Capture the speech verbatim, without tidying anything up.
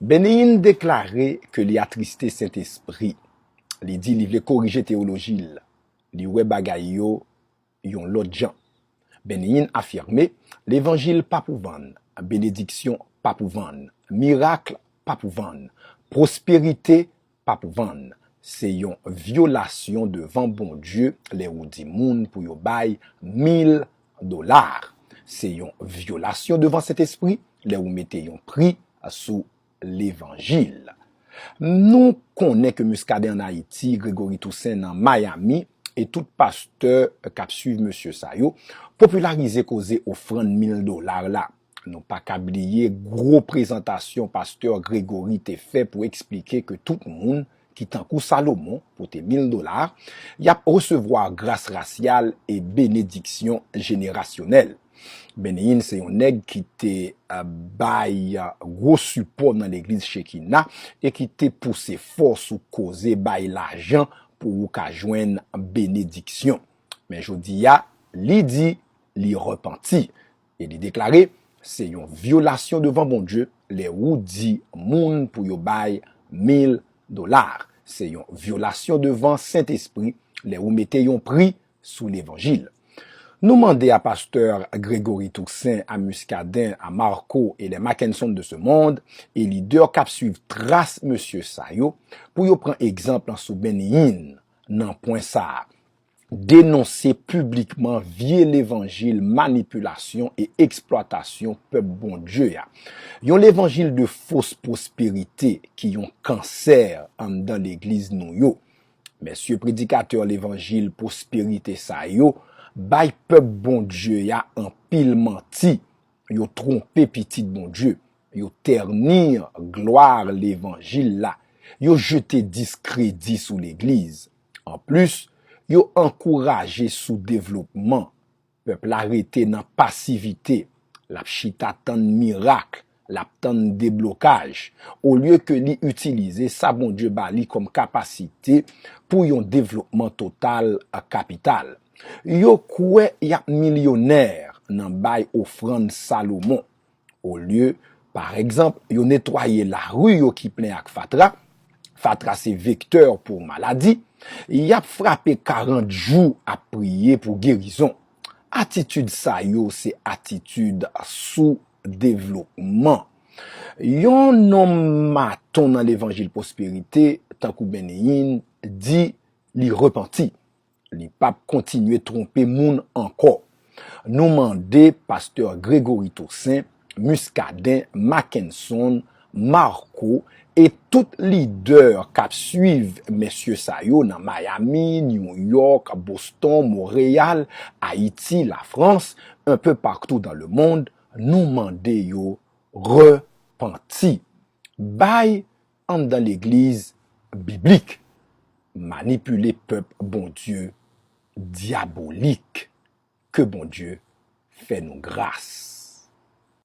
Benign deklare ke li atriste Sentespri. Li di li vle korije teyoloji l. Li wè bagay yo yon lòt jan. Benign afime, levanjil pa pou vann, benediksyon pa pou vann, mirak pa pou vann, pwosperite pa pou vann. Se yon vyolasyon devan Bondye lè ou di moun pou yo bay mil dola. Se yon vyolasyon devan Sentespri lè ou mete yon pri sou levanjil. Nou konnen ke Muscadin ann Ayiti, Gregory Toussaint nan Miami, e tout pastè k ap swiv mesye sa yo popilarize koze ofrann mil dola la. Nou pa ka bliye gwo prezantasyon pastè Gregory te fè pou eksplike ke tout moun ki tankou Salomon pote mil dola, y ap resevwa gras rasyal e benediksyon jenerasyonèl. Benign se yon nèg ki te, eh, bay, eh, gwo sipò nan legliz Chekina e ki te pouse fò sou koze bay lajan pou ou ka jwenn benediksyon. Men jodi a, li di li repanti e li deklare, se yon vyolasyon devan Bondye lè ou di moun pou yo bay mil dola. Se yon vyolasyon devan Sentespri lè ou mete yon pri sou levanjil. Nou mande a pastè Gregory Toussaint, a Muscadin, a Marco e les Mackenson de ce monde, e lidè k ap swiv tras mesye sa yo, pou yo pran egzanp sou Benign nan pwen sa a. Denonse piblikman vye levanjil manipilasyon e eksplwatasyon pèp Bondye a. Yon levanjil de fos pwosperite ki yon kansè anndan legliz nou yo. Mesye predikatè levanjil pwosperite sa yo bay pèp Bondye a anpil manti. Yo twonpe pitit Bondye. Yo tèni glwa levanjil la. Yo jete diskredi sou legliz. Anplis, yo ankouraje soudevlopman. Pèp la rete nan pasivite. L ap chita tann mirak. L ap tann deblokaj. Olye ke li itilize sa Bondye ba li kòm kapasite pou yon devlopman total kapital. Yo kwè y ap milyonè nan bay ofrann Salomon. Olye, pa egzanp, yo netwaye lari yo ki plen ak fatra, fatra se vektè pou maladi, y ap frape karant jou ap priye pou gerizon. Atitid sa yo se atitid soudevlopman. Yon nonm maton nan levanjil pwosperite, tankou Benign, di li repanti. Li p ap kontinye twonpe moun ankò. Nou mande pastè Gregory Toussaint, Muscadin, Mackenson, Marco e tout lidè k ap swiv mesye sa yo nan Miami, New York, Boston, Montréal, Ayiti, Lafrans, un peu partout dans le monde, nou mande yo repanti. Bay anndan legliz biblik, manipile pèp Bondye dyabolik. Ke Bondye fè nou gras.